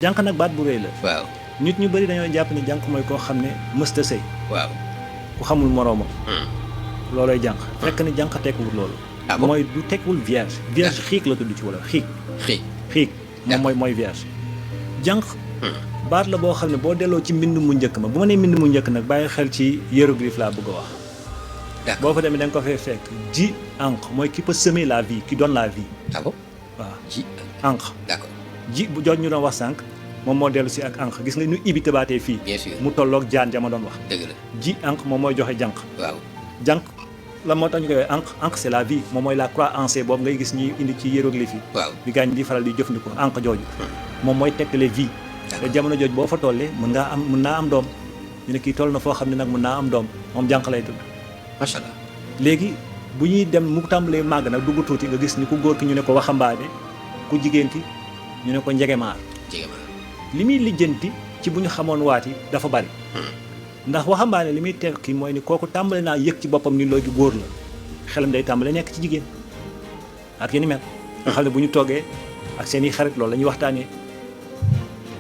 jànq nag baat bu rëy la. waaw. nit ñu bëri dañoo jàpp ne jànq mooy koo xam ne mësta sëy. waaw. ku xamul moroomam. loolooy jànq. fekk ne jànq tekkiwul loolu. ah bon mooy du tekkiwul vierge. vierge xiik la tudd ci wala xiik. xiik moom mooy vierge. jànq. baat la boo xam ne boo delloo ci mbind mu njëkk ma bu ma nee mbind mu njëkk nag bàyyi xel ci hiéroglyphe laa bëgg a wax. boo fa demee da nga ko fay fekk ji ànq mooy qui peut semer la vie qui donne la vie. ah bon waaw ji ànq. d'accord ji bu jooj ñu doon wax sànq moom moo dellu si ak ànq gis nga ñu ibi tabaatee fii. bien sûr mu tolloog jaan ja ma doon wax. dëgg la ji ànq moom mooy joxe jànq. waaw jànq la moo tax ñu koy wax ànq ànq c'est la vie moom mooy la croix en C boobu ngay gis ñuy indi ci hiéroglyphe yi. waaw bi gaañ di faral di jëfandikoo ànq jooju. moom mooy tegtale vie. te jamono jooju boo fa tollee mën naa am doom ñu ne kii toll na foo xam ne nag mën naa am doom moom jànq lay tudd. macha allah. léegi bu ñuy dem mu tàmbalee màgg nag dugg tuuti nga gis ni ku góor ki ñu ne ko waxambaane ku jigéen ki ñu ne ko njegemaar. li muy lijjanti ci bu ñu xamoon waat yi dafa bari. ndax waxambaane li muy tekki mooy ni kooku tàmbale naa yëg ci boppam ni léegi góor la xelam day tàmbale nekk ci jigéen ak yéen mel. nga xam ne bu ñu toogee ak seen i xarit loolu la ñuy waxtaanee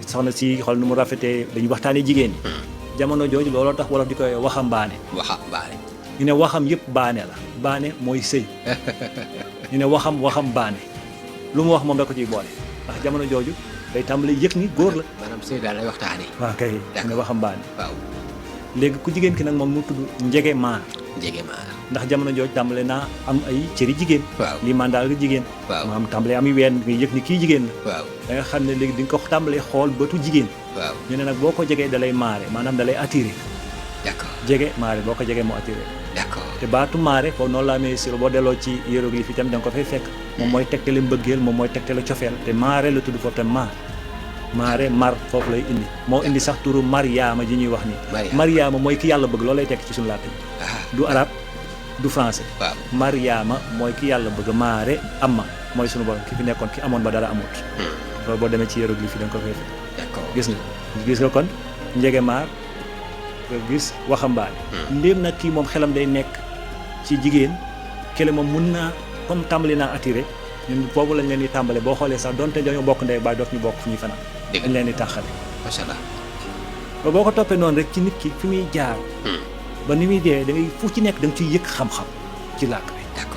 soxna si xool nu mu rafetee dañuy waxtaanee jigéen ñi. jamono jooju looloo tax wolof di koy waxambaane. waxambaane. ñu ne waxam yëpp baane la baane mooy sëy ñu ne waxam baane lu mu wax moom da ko ciy boole ndax jamono jooju day tàmbale yëg ni góor la. maanaam sëy daal lay waxtaanee. waaw kay ñu ne waxam baane. waaw léegi ku jigéen ki nag moom mu tudd njegemaar. njegemaar. ndax jamono jooju tàmbale naa am ay cëri jigéen. waaw lii mandaal nga jigéen. waaw maanaam tàmbale am yu ween nga yëg ni kii jigéen la. waaw da nga xam ne léegi di nga ko tàmbalee xool bëtu jigéen. waaw ñu ne nag boo ko jegee da lay maare maanaam da lay attiré. d'accord jege maare boo ko jegee mu attiré. d'accord te baatu maare foofu noonu laa amee siro boo delloo ci hiéroglyphe itam da nga ko fay fekk. moom mooy tegtale mbëggeel moom mooy tegtale cofeel te maare la tudd foofu tam maare mar foofu lay indi moo indi sax turu Mariama ji ñuy wax nii. Mariama mooy ki yàlla bëgg loolu lay tekk ci suñu làkk du arab du français. waaw Mariama mooy ki yàlla bëgg maare amma mooy suñu borom ki fi nekkoon ki amoon ba dara amut. loolu boo demee ci hiéroglyphe da nga ko fay fekk. d'accord gis nga kon njegemaar nga gis waxambaane. ndéem nag kii moom xelam day nekk ci jigéen kële moom mun naa comme tàmbali naa attiré ñun boobu lañ leen di tàmbale boo xoolee sax donte dañoo bokk ndey baay dootuñu bokk fu ñuy fanaan. dañ leen di taxale. macha allah. ba boo ko toppee noonu rek ci nit ki fi muy jaar. ba ni muy dee da ngay fu ci nekk da nga ciy yëg xam-xam ci làkk.